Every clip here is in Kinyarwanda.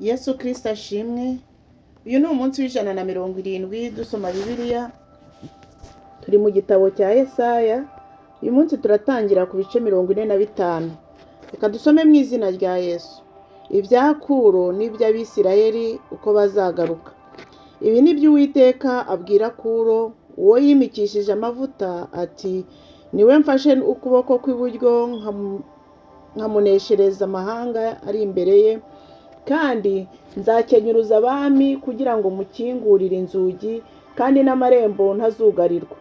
Yesu Kristo ashimwe. Uyu ni umunsi wa 170 dusoma Bibiliya. Turi mu gitabo cya Yesaya. Uyu munsi turatangira ku bice 45. Reka dusome mu izina rya Yesu. Ibya Kuro n'iby'Abisirayeli uko bazagaruka. Ibi ni byo Uwiteka abwira Kuro, uwo yimikishije amavuta, ati: "Niwe mfashe ukuboko kw'iburyo nkamuneshereza amahanga ari imbere ye, kandi nzakenyuruza abami kugira ngo mukingurire inzugi, kandi n'amarembo ntazugarirwa.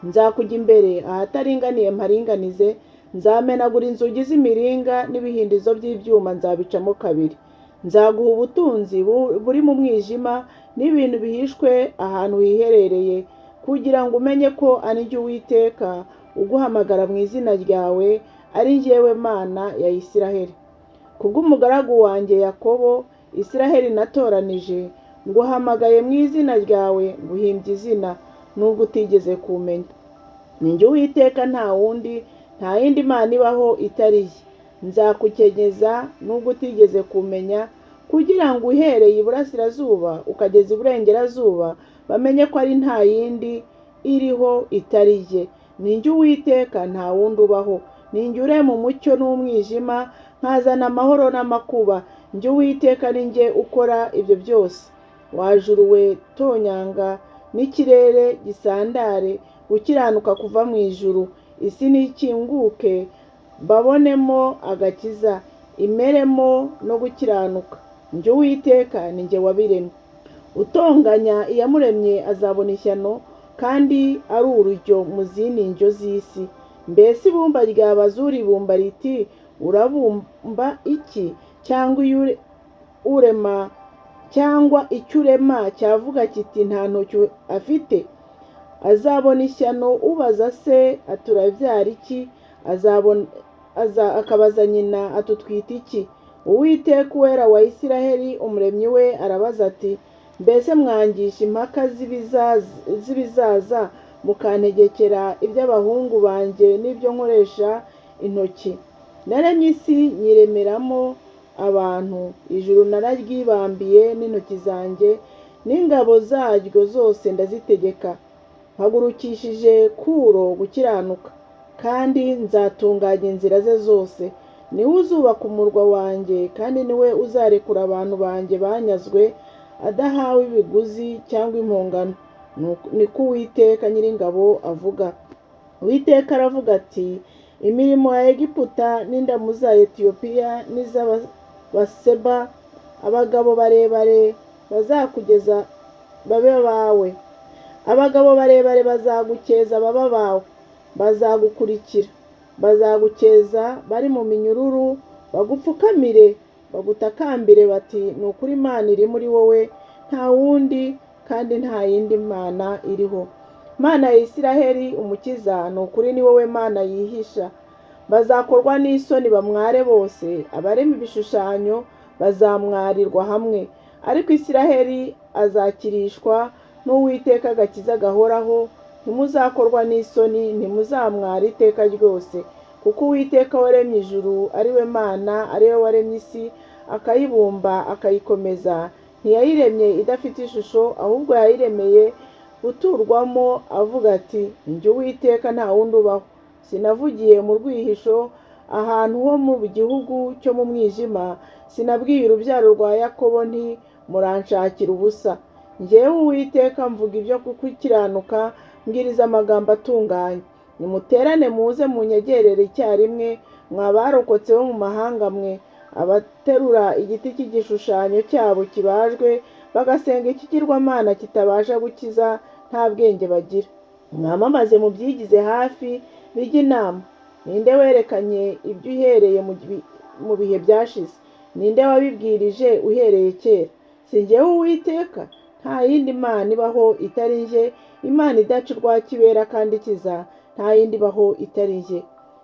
Nzakujya imbere, ahataringaniye mparinganize, nzamenagura inzugi z'imiringa n'ibihindizo by'ibyuma nzabicamo kabiri. Nzaguha ubutunzi buri mu mwijima n'ibintu bihishwe ahantu hiherereye, kugira ngo umenye ko ari jye Uwiteka uguhamagara mu izina ryawe, ari jyewe Mana ya Isiraheli. Kubw'umugaragu wanjye Yakobo, Isiraheli natoranije, nguhamagaye mu izina ryawe, nguhimbye izina, nubwo utigeze kumenya. Ni jye Uwiteka, nta wundi, nta yindi mana ibaho itari jye. Nzakukenyeza nubwo utigeze kumenya, kugira ngo uhereye iburasirazuba ukageza iburengerazuba bamenye ko ari nta yindi iriho itari jye. Ni jye Uwiteka, nta wundi ubaho. Ni jye urema umucyo n'umwijima, nkazana amahoro n'amakuba. Njye Uwiteka, ni jye ukora ibyo byose. Wa juru we, tonyanga, n'ikirere gisandare gukiranuka kuva mu ijuru. Isi nikinguke babonemo agakiza, imeremo no gukiranuka. Njye Uwiteka, ni jye wabiremye. Utonganya Iyamuremye azabona ishyano, kandi ari urujyo mu zindi ndyo z'isi. Mbese ibumba ryabaza uribumba riti: 'Urabumba iki?' Cyangwa iyo urema, cyangwa icyo urema cyavuga kiti: 'Nta ntoki afite'? Azabona ishyano ubaza se ati: 'Urabyara iki?' Azabona akabaza nyina ati: 'Utwite iki?' Uwiteka, Uwera wa Isiraheli, Umuremyi we, arabaza ati: 'Mbese mwangisha impaka z'ibizaza, mukantegekera iby'abahungu banjye n'ibyo nkoresha intoki? Naremye isi, nyiremeramo abantu. Ijuru nararyibambiye n'intoki zanjye, n'ingabo zaryo zose ndazitegeka. Mpagurukishije Kuro gukiranuka, kandi nzatunganya inzira ze zose. Niwe uzubaka umurwa wanjye, kandi niwe uzarekura abantu banjye banyazwe, adahawe ibiguzi cyangwa impongano. Niko Uwiteka Nyiringabo avuga. Uwiteka aravuga ati: Imirimo ya Egiputa n'indamu za Etiyopiya n'iz'Abaseba, abagabo barebare bazakugeza babe bawe, abagabo barebare bazagukeza baba bawe, bazagukurikira, bazagukeza bari mu minyururu, bagupfukamire, bagutakambire bati: 'Ni ukuri Imana iri muri wowe, nta wundi, kandi nta yindi mana iriho.' Mana ya Isiraheli, Umukiza, ni ukuri ni wowe Mana yihisha. Bazakorwa n'isoni bamware bose, abarema ibishushanyo bazamwarirwa hamwe. Ariko Isiraheli azakirishwa n'Uwiteka agakiza gahoraho. Ntimuzakorwa n'isoni, ntimuzamwara iteka ryose, kuko Uwiteka waremye ijuru ari we Mana, ari we waremye isi, akayibumba, akayikomeza. Ntiyayiremye idafite ishusho, ahubwo yayiremeye guturwamo. Avuga ati: 'Njye Uwiteka, nta wundi ubaho. Sinavugiye mu rwihisho, ahantu ho mu gihugu cyo mu mwijima. Sinabwiye urubyaro rwa Yakobo nti: 'Muranshakira ubusa.' Njyewe Uwiteka mvuga ibyo gukiranuka, mbwiriza amagambo atunganye. Nimuterane muze munyegerere icyarimwe, mwa barokotse bo mu mahanga mwe, abaterura igiti cy'igishushanyo cyabo kibajwe, bagasenga ikigirwamana kitabasha gukiza, nta bwenge bagira. Mwamamaze mubyigize hafi, bijye inama. Ninde werekanye ibyo uhereye mu bihe byashize? Ninde wabibwirije uhereye kera? Si njyewe Uwiteka? Nta yindi mana ibaho itari njye, Imana idaca urwa kibera kandi ikiza, nta yindi ibaho itari njye.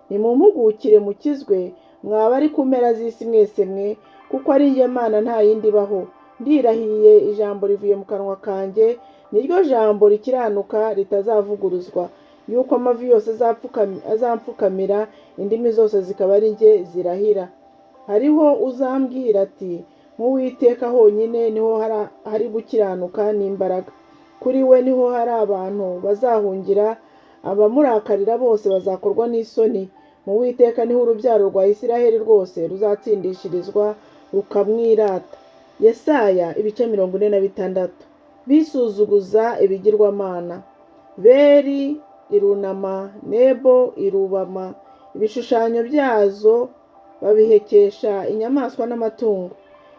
Nimumpugukire mukizwe, mwaba ari ku mpera z'isi mwese mwe, kuko ari njye Mana, nta yindi ibaho. Ndirahiye, ijambo rivuye mu kanwa kanjye, niryo jambo rikiranuka ritazavuguruzwa, yuko amavi yose azampfukamira, indimi zose zikaba ari njye zirahira. Hariho uzambwira ati: Mu Uwiteka honyine niho hari gukiranuka n'imbaraga. Kuri we niho hari abantu bazahungira, abamurakarira bose bazakorwa n'isoni. Mu Uwiteka niho urubyaro rwa Isiraheli rwose ruzatsindishirizwa rukamwirata. Yesaya ibice 46. Bisuzuguza ibigirwamana. Beri irunama, Nebo irubama, ibishushanyo byazo babihekesha inyamaswa n'amatungo.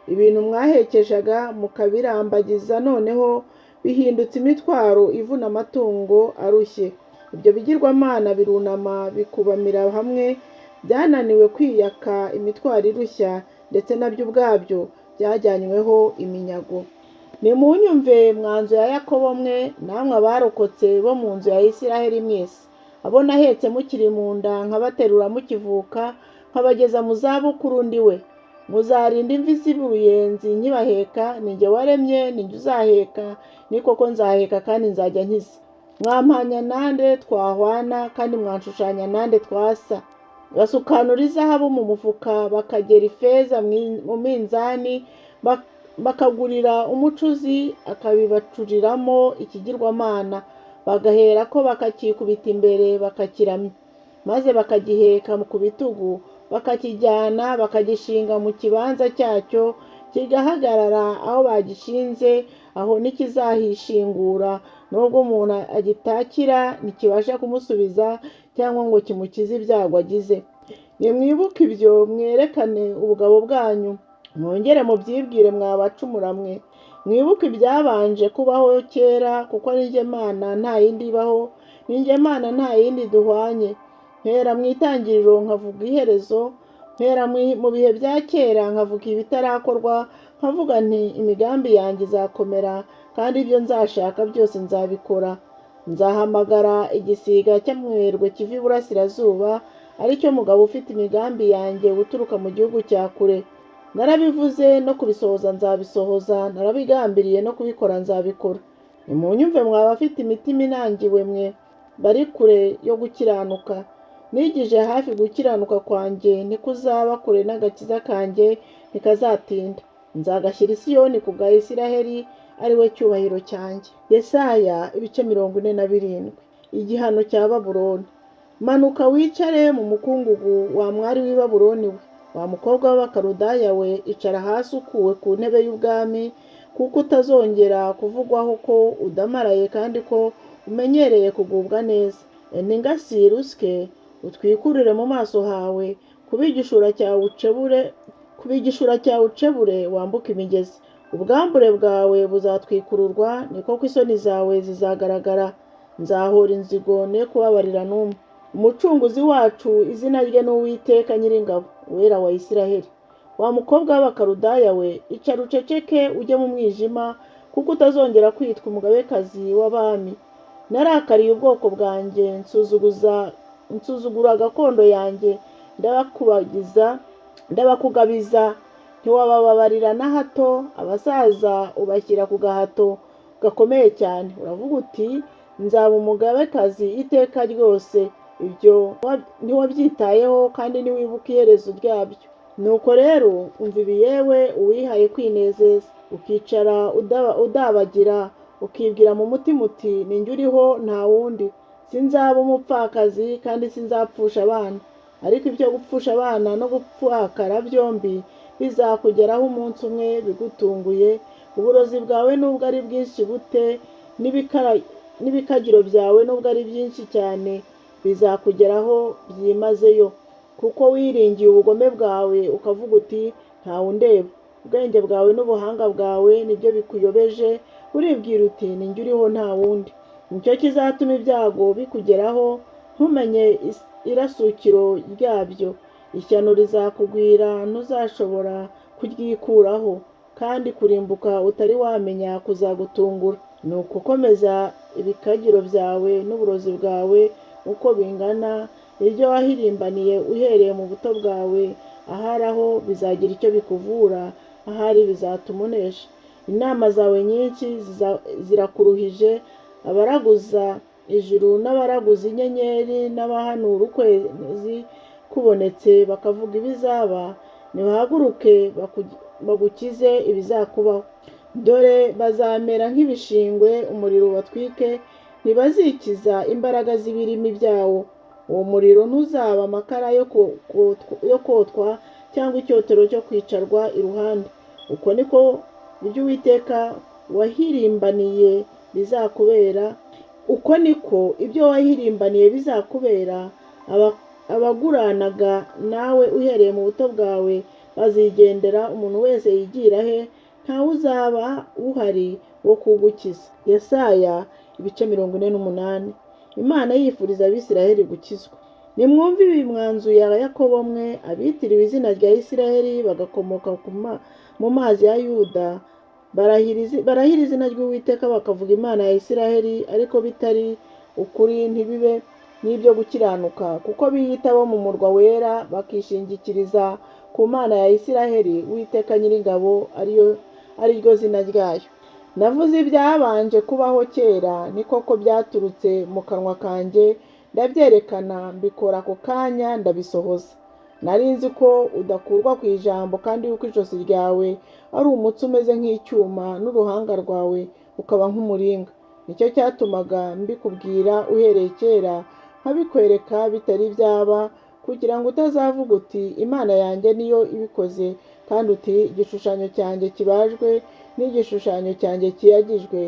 Ibintu mwahekeshaga mukabirambagiza noneho bihindutse imitwaro ivuna amatungo arushye. Ibyo bigirwamana birunama bikubamira hamwe, byananiwe kwiyaka imitwaro irushya, ndetse nabyo ubwabyo byajyanyweho iminyago. Nimunyumve mwa nzu ya Yakobo mwe, namwe abarokotse bo mu nzu ya Isiraheli mwese, abo nahetse mukiri mu nda nkabaterura mukivuka, nkabageza mu zabukuru ndi we. Muzarinda imvi z'uruyenzi nkibaheka, ni jye waremye, ni jye uzaheka, ni koko nzaheka kandi nzajya nkiza. Mwampanya nande twahwana, kandi mwanshushanya nande twasa? Basukanura izahabu mu mufuka, bakagera ifeza mu minzani, bakagurira umucuzi akabibacuriramo ikigirwamana, bagaherako bakakikubita imbere bakakiramya, maze bakagiheka ku bitugu, bakakijyana bakagishinga mu kibanza cyacyo, kigahagarara aho bagishinze, aho ntikizahishingura, nubwo umuntu agitakira ntikibasha kumusubiza cyangwa ngo kimukize ibyago agize. Nimwibuke ibyo, mwerekane ubugabo bwanyu, mwongere mubyibwire mwa bacumura mwe. Mwibuke ibyabanje kubaho kera, kuko ari jye Mana nta yindi ibaho, ni jye Mana nta yindi duhwanye. Mpera mu itangiriro nkavuga iherezo, mpera mu bihe bya kera nkavuga ibitarakorwa, nkavuga nti imigambi yanjye izakomera, kandi ibyo nzashaka byose nzabikora. Nzahamagara igisiga cy'amerwe kiva iburasirazuba, aricyo mugabo ufite imigambi yanjye uturuka mu gihugu cya kure. Narabivuze no kubisohoza nzabisohoza, narabigambiriye no kubikora nzabikora. Nimunyumve mwa bafite imitima inangiwe mwe, bari kure yo gukiranuka. Nigije hafi gukiranuka kwanjye ntikuzaba kure, n'agakiza kanjye ntikazatinda. Nzagashyira i Siyoni ku bwa Isiraheli, ari we cyubahiro cyanjye. Yesaya ibice 47. Igihano cya Babuloni. Manuka wicare mu mukungugu, wa mwari w'i Babuloni we, wa mukobwa w'Abakaludaya we, icara hasi ukuwe ku ntebe y'ubwami, kuko utazongera kuvugwaho ko udamaraye kandi ko umenyereye kugubwa neza. Enda ingasire usye, utwikurure mu maso hawe, kuba igishura cyawe ucebure wambuke imigezi. Ubwambure bwawe buzatwikururwa, ni koko isoni zawe zizagaragara. Nzahora inzigo ne kubabarira n'umwe. Umucunguzi wacu izina rye ni Uwiteka Nyiringabo, Uwera wa Isiraheli. Wa mukobwa w'Abakaludaya we, icara uceceke ujye mu mwijima, kuko utazongera kwitwa umugabekazi w'abami. Narakariye ubwoko bwanjye, nsuzugura gakondo yanjye, ndabakugabiza, ntiwabababarira na hato. Abasaza ubashyira ku gahato gakomeye cyane. Uravuga uti nzaba umugabekazi iteka ryose. Ibyo ntiwabyitayeho kandi ntiwibuka iherezo ryabyo. Nuko rero umva ibi, yewe uwihaye kwinezeza, ukicara udabagira, ukibwira mu mutima uti ni njye uriho nta wundi, sinzaba umupfakazi kandi sinzapfusha abana. Ariko ibyo gupfusha abana no gupfakara byombi bizakugeraho umunsi umwe bigutunguye. Uburozi bwawe nubwo ari bwinshi bute, n'ibikagiro byawe nubwo ari byinshi cyane, bizakugeraho byimazeyo. Kuko wiringiye ubugome bwawe, ukavuga uti ntawe undeba. Ubwenge bwawe n'ubuhanga bwawe nibyo bikuyobeje, uribwira uti ni njye uriho nta wundi. Nicyo kizatuma ibyago bikugeraho, ntumenye irasukiro ryabyo. Ishyano rizakugwira, ntuzashobora kuryikuraho, kandi kurimbuka utari wamenya kuzagutungura. Ni ugukomeza ibikagiro byawe n'uburozi bwawe uko bingana, ibyo wahirimbaniye uhereye mu buto bwawe, ahari aho bizagira icyo bikuvura, ahari bizatuma unesha. Inama zawe nyinshi zirakuruhije, abaraguza ijuru n'abaraguza inyenyeri n'abahanura ukwezi kubonetse bakavuga ibizaba, nibahaguruke. bagukize ibizakubaho. Dore bazamera nk'ibishingwe, umuriro ubatwike, ntibazikiza imbaraga z'ibirimi byawo. Uwo muriro ntuzaba amakara yo kotwa cyangwa icyotero cyo kwicarwa iruhande. Uko niko ibyo Uwiteka wahirimbaniye bizakubera, uko niko ibyo wahirimbaniye bizakubera. Abaguranaga nawe uhereye mu buto bwawe bazigendera, umuntu wese yigira he, ntawe uzaba uhari wo kugukiza. Yesaya ibice 48. Imana yifuriza Abisiraheli gukizwa. Nimwumve ibi mwanzu ya Yakobo mwe, abitiriwe izina rya Isiraheli bagakomoka mu mazi ya Yuda, barahira izina ry'Uwiteka bakavuga Imana ya Isiraheli, ariko bitari ukuri ntibibe n'ibyo gukiranuka, kuko biyita bo mu murwa wera bakishingikiriza ku Mana ya Isiraheli, Uwiteka Nyiringabo ari ryo zina ryayo. Navuze ibyabanje kubaho kera, ni koko byaturutse mu kanwa kanjye, ndabyerekana, mbikora ako kanya, ndabisohoza. Nari nzi ko udakurwa ku ijambo, kandi yuko ijosi ryawe ari umutsi umeze nk'icyuma, n'uruhanga rwawe rukaba nk'umuringa. Nicyo cyatumaga mbikubwira uhereye kera, nkabikwereka bitari byaba, kugira ngo utazavuga uti Imana yanjye niyo ibikoze, kandi uti igishushanyo cyanjye kibajwe n'igishushanyo cyanjye kiyagijwe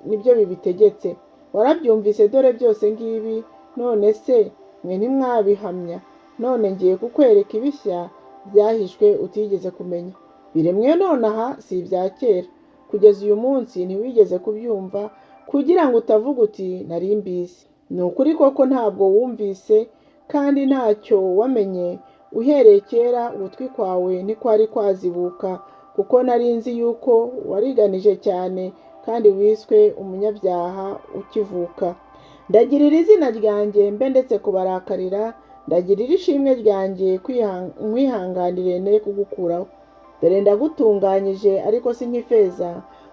nibyo bibitegetse. Warabyumvise, dore byose ngibi, none se mwe ntimwabihamya? None ngiye kukwereka ibishya byahishwe utigeze kumenya, biremwe nonaha, si ibya kera, kugeza uyu munsi ntiwigeze kubyumva, kugira ngo utavuga uti nari mbizi. Ni ukuri koko ntabwo wumvise, kandi ntacyo wamenye. Uhereye kera ugutwi kwawe ntikwari kwazibuka, kuko nari nzi yuko wariganije cyane, kandi wiswe umunyabyaha ukivuka. Ndagirira izina ryanjye mbe ndetse kubarakarira, ndagirira ishimwe ryanjye nkwihanganire ne kugukuraho. Dore ndagutunganyije, ariko si nk'ifeza,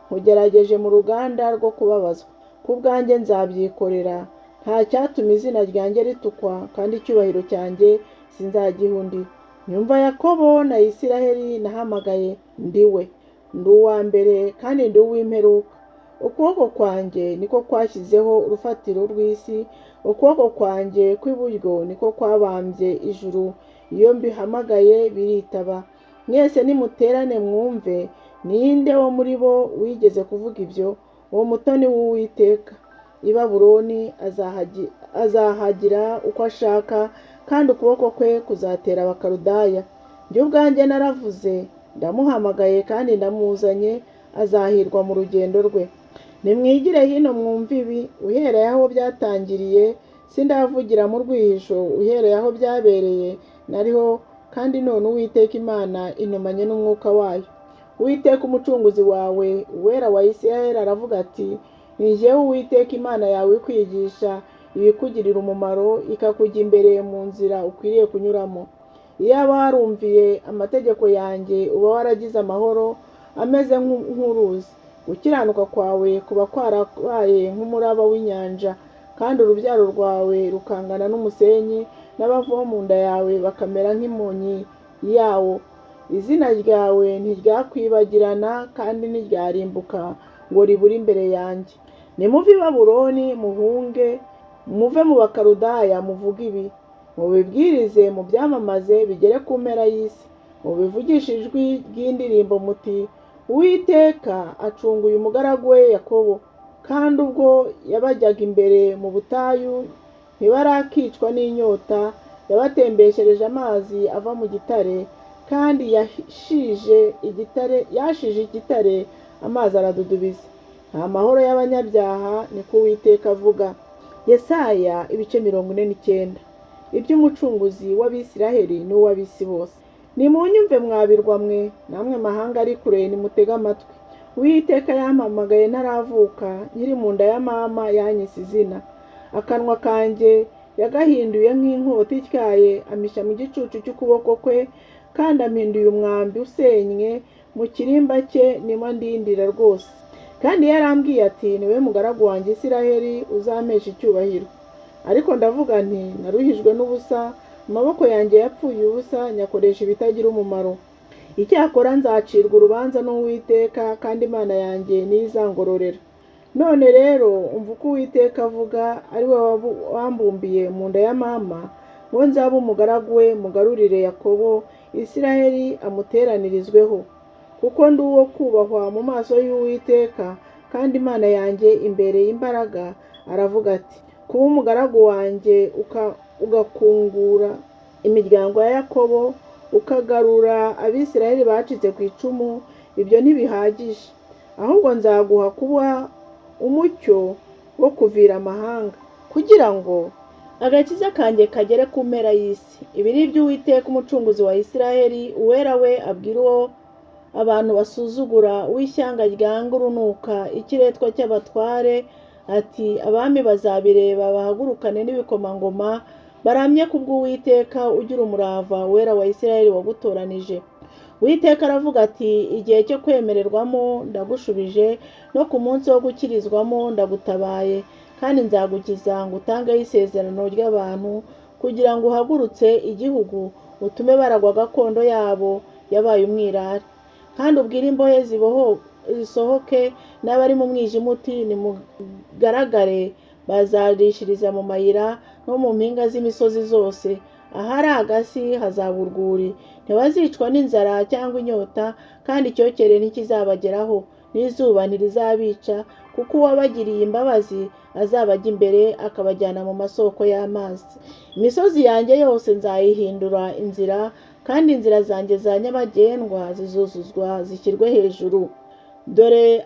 nkugerageje mu ruganda rwo kubabazwa. Ku bwanjye nzabyikorera, nta cyatuma izina ryanjye ritukwa, kandi icyubahiro cyanjye sinzagiha undi. Nyumva Yakobo na Isiraheli nahamagaye, ndi we, ndi uwa mbere kandi ndi uw'imperuka. Ukuboko kwanjye niko kwashyizeho urufatiro rw'isi, ukuboko kwanjye kw'iburyo niko kwabambye ijuru. Iyo mbihamagaye biritaba. Mwese nimuterane mwumve, ninde wo muri bo wigeze kuvuga ibyo? Uwo mutoni w'Uwiteka. I Babuloni azahagira uko ashaka, kandi ukuboko kwe kuzatera Abakaludaya. Njye ubwanjye naravuze, ndamuhamagaye kandi ndamuzanye, azahirwa mu rugendo rwe. Nimwigire hino mwumve ibi, uhereye aho byatangiriye sindavugira mu rwihisho, uhereye aho byabereye nariho, kandi none Uwiteka Imana intumanye n'umwuka wayo. Uwiteka umucunguzi wawe, Uwera wa Isiraheli, aravuga ati ni jyewe Uwiteka Imana yawe ikwigisha ibikugirira umumaro, ikakujya imbere mu nzira ukwiriye kunyuramo. Iyaba warumviye amategeko yanjye, uba waragize amahoro ameze nk'uruzi, gukiranuka kwawe kuba kwarabaye nk'umuraba w'inyanja, kandi urubyaro rwawe rukangana n'umusenyi, n'abava mu nda yawe bakamera nk'imonyi yawo. Izina ryawe ntiryakwibagirana kandi ntiryarimbuka ngo ribure imbere yanjye. Nimuve i Babuloni muhunge, muve mu Bakaludaya muvuge ibi, mubibwirize, mubyamamaze bigere ku mpera y'isi, mubivugishe ijwi ry'indirimbo muti Uwiteka acunguye umugaragu we Yakobo. Kandi ubwo yabajyaga imbere mu butayu ntibarakicwa n'inyota, yabatembeshereje amazi ava mu gitare, kandi yashije igitare amazi aradudubiza. Nta mahoro y'abanyabyaha, niko Uwiteka avuga. Yesaya ibice 49. Iby'umucunguzi w'Abisiraheli n'uw'ab'isi bose. Nimunyumve mwabirwa mwe, namwe mahanga ari kure nimutege amatwi. Uwiteka yampamagaye ntaravuka, nkiri mu nda ya mama yanyise izina. Akanwa kanjye yagahinduye nk'inkota ityaye, ampisha mu gicucu cy'ukuboko kwe, kandi ampinduye umwambi usenywe, mu kirimba cye nimo ndindira rwose. Kandi yarambwiye ati ni wowe mugaragu wanjye Isiraheli uzampesha icyubahiro. Ariko ndavuga nti naruhijwe n'ubusa, amaboko yanjye yapfuye ubusa, nyakoresha ibitagira umumaro. Icyakora nzacirwa urubanza n'Uwiteka, kandi Imana yanjye niyo izangororera. None rero umva uko Uwiteka avuga, ari we wambumbiye mu nda ya mama, ngo nzabe umugaragu we, mugarurire Yakobo, Isiraheli amuteranirizweho. Kuko ndi uwo kubahwa mu maso y'Uwiteka, kandi Imana yanjye imbereye imbaraga. Aravuga ati: kuba umugaragu wanjye ugakungura imiryango ya Yakobo, ukagarura Abisiraheli bacitse ku icumu, ibyo ntibihagije. Ahubwo nzaguha kuba umucyo wo kuvira amahanga, kugira ngo agakiza kanjye kagere ku mpera y'isi. Ibi ni iby'Uwiteka umucunguzi wa Isiraheli, uwera we abwira uwo abantu basuzugura, w'ishyanga ryanga urunuka, ikiretwa cy'abatware, ati: abami bazabireba bahagurukane n'ibikomangoma, baramye kubw'Uwiteka ugira umurava, uwera wa Isiraheli wagutoranije. Uwiteka aravuga ati: igihe cyo kwemererwamo ndagushubije, no ku munsi wo gukirizwamo ndagutabaye, kandi nzagukiza ngo utangeho isezerano ry'abantu, kugira ngo uhagurutse igihugu, utume baragwa gakondo yabo yabaye umwirare. Kandi ubwire imbohe zisohoke, n'abari mu mwijima uti: nimugaragare. Bazarishiriza mu mayira no mu mpinga z'imisozi zose, ahari agasi hazaba urwuri. Ntibazicwa n'inzara cyangwa inyota, kandi icyokere ntikizabageraho, n'izuba ntirizabica, kuko uwabagiriye imbabazi azabajya imbere, akabajyana mu masoko y'amazi. Imisozi yanjye yose nzayihindura inzira, kandi inzira zanjye za nyabagendwa zizuzuzwa zishyirwe hejuru. Dore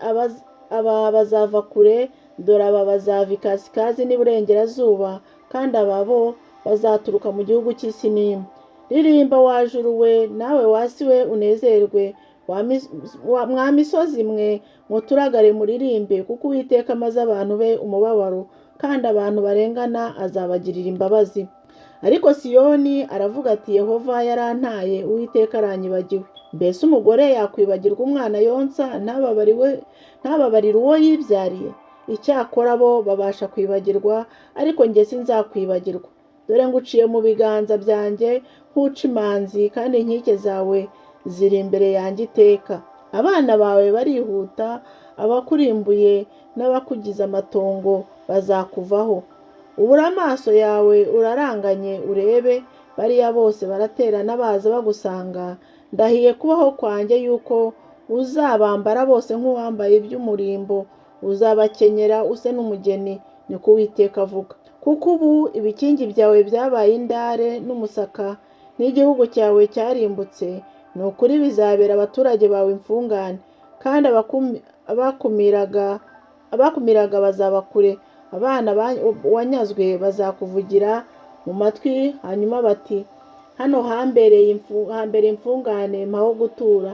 aba bazava kure, dore aba bazava ikasikazi n'iburengerazuba, kandi aba bo bazaturuka mu gihugu cy'Isinimu. Ririmba wa juru we, nawe wa si we unezerwe, mwa misozi mwe muturagare muririmbe, kuko Uwiteka amaze abantu be umubabaro, kandi abantu barengana azabagirira imbabazi. Ariko Siyoni aravuga ati: Yehova yarantaye, Uwiteka aranyibagiwe. Mbese umugore yakwibagirwa umwana yonsa, ntababarire uwo yibyariye? Icyakora bo babasha kwibagirwa, ariko njye sinzakwibagirwa. Dore nguciye mu biganza byanjye nk'uca imanzi, kandi inkike zawe ziri imbere yanjye iteka. Abana bawe barihuta, abakurimbuye n'abakugize amatongo bazakuvaho. Ubure amaso yawe uraranganye urebe, bariya bose baraterana baza bagusanga. Ndahiye kubaho kwanjye yuko uzabambara bose nk'uwambaye iby'umurimbo, uzabakenyera use n'umugeni, niko Uwiteka avuga. Kuko ubu ibikingi byawe byabaye indare n'umusaka, n'igihugu cyawe cyarimbutse, ni ukuri bizabera abaturage bawe imfungane, kandi abakumiraga bazaba kure. Abana wanyazwe bazakuvugira mu matwi, hanyuma bati: hano hambereye imfungane, mpaho gutura.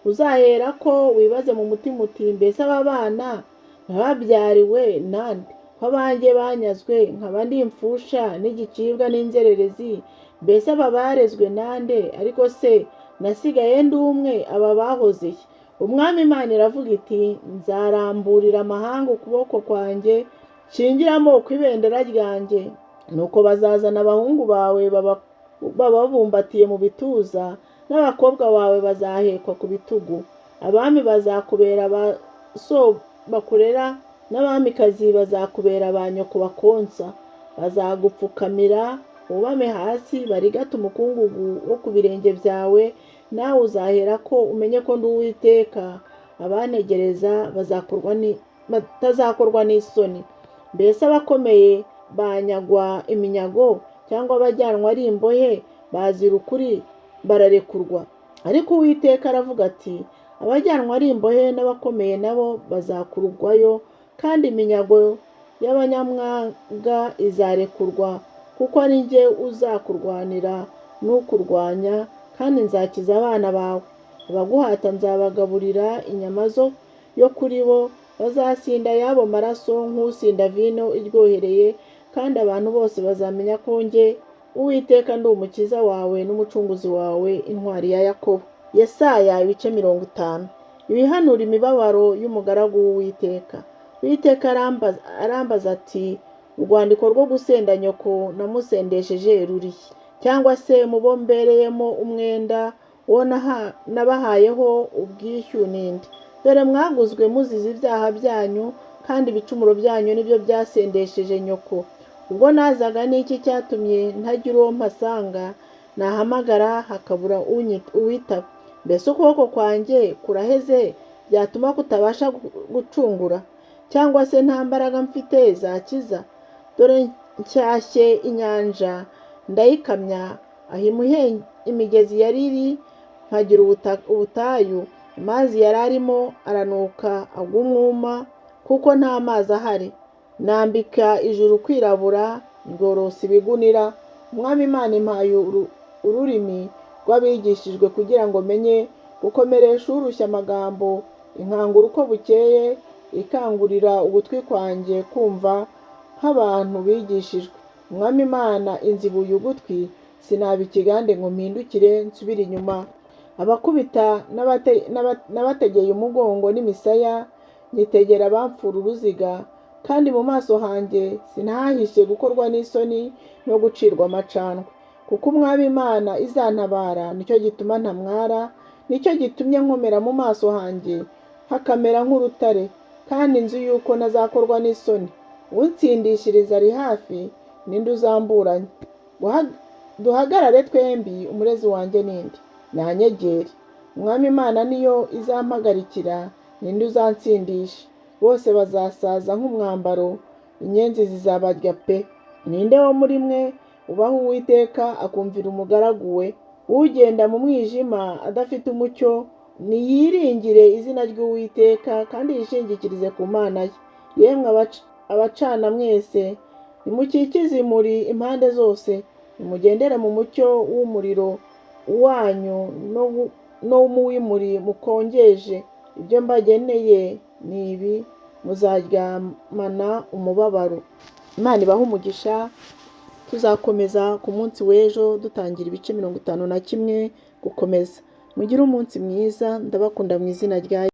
Uzahera ko wibaze mu mutima uti: mbese aba bana ntibabyariwe nande, ko abanjye banyazwe, nkaba ndi imfusha n'igicibwa n'inzererezi? Mbese aba barezwe nande? Ariko se nasigaye ndi umwe, aba bahozeye. Umwami Imana iravuga iti: nzaramburira amahanga ukuboko kwanjye, nshingire amoko ibendera ryanjye. Nuko bazazana abahungu bawe bababumbatiye mu bituza, n'abakobwa bawe bazahekwa ku bitugu. Abami bazakubera ba so bakurera, n'abamikazi bazakubera ba nyoko bakonsa. Bazagupfukamira wubame hasi, barigate umukungugu wo ku birenge byawe, nawe uzahera ko umenye ko ndi Uwiteka. Abantegereza batazakorwa n'isoni. Mbese abakomeye banyagwa iminyago, cyangwa abajyanwa ari imbohe bazira ukuri bararekurwa? Ariko Uwiteka aravuga ati: abajyanwa ari imbohe n'abakomeye nabo bazakurwayo, kandi iminyago y'abanyamwaga izarekurwa, kuko ari jye uzakurwanira n'ukurwanya, kandi nzakiza abana bawe. Abaguhata nzabagaburira inyama yo kuri bo, bazasinda ayabo maraso nk'usinda vino iryohereye, kandi abantu bose bazamenya ko njye Uwiteka ndi umukiza wawe n'umucunguzi wawe, intwari ya Yakobo. Yesaya ibice 50. Ibihanura imibabaro y'umugaragu w'Uwiteka. Uwiteka arambaza ati: urwandiko rwo gusenda nyoko namusendesheje rurihe? Cyangwa se mubo mbereyemo umwenda Uwo nabahayeho ubwishyu ninde? Dore mwaguzwe muzize ibyaha byanyu, kandi ibicumuro byanyu nibyo byasendesheje nyoko. Ubwo nazaga n'iki cyatumye ntagira uwo mpasanga? Nahamagara hakabura uwitaba. Mbese ukuboko kwanjye kuraheze byatuma kutabasha gucungura? Cyangwa se nta mbaraga mfite zakiza? Dore nshyashye inyanja ndayikamya, aho imigezi yari iri nkagira ubutayu. Amazi yari arimo aranuka agwa umwuma, kuko nta mazi ahari. Nambika ijuru kwirabura, ndorosa ibigunira. Umwami Imana impaye ururimi rw'abigishijwe, kugira ngo menye gukomeresha urushya amagambo. Inkangura uko bukeye, ikangurira ugutwi kwanjye kumva nk'abantu bigishijwe. Umwami Imana inzibuye ugutwi, sinaba ikigande ngo mpindukire nsubire inyuma. Abakubita n'abategeye umugongo n'imisaya, nyitegera abamfura uruziga, kandi mu maso hanjye sinahahishe gukorwa n'isoni no gucirwa amacandwe. Kuko Umwami Imana izantabara, nicyo gituma ntamwara, nicyo gitumye nkomera mu maso hanjye hakamera nk'urutare, kandi nzi yuko ntazakorwa n'isoni. Unsindishiriza ari hafi, ninde uzamburanya? Duhagarare twembi, umurezi wanjye ninde? Nanyegere. Umwami Imana niyo izampagarikira, ninde uzansindisha? Bose bazasaza nk'umwambaro, inyenzi zizabarya pe. Ninde wo muri mwe ubaha Uwiteka akumvira umugaragu we? Ugenda mu mwijima adafite umucyo, niyiringire izina ry'Uwiteka kandi yishingikirize ku Mana ye. Yemwe abacana mwese, nimukikize imuri impande zose, nimugendere mu mucyo w'umuriro wanyu no mu w'imuri mukongeje. Ibyo mbageneye ni ibi, muzaryamana umubabaro. Imana ibahe umugisha. Tuzakomeza ku munsi w'ejo dutangira ibice 51 gukomeza. Mugire umunsi mwiza, ndabakunda mu izina rya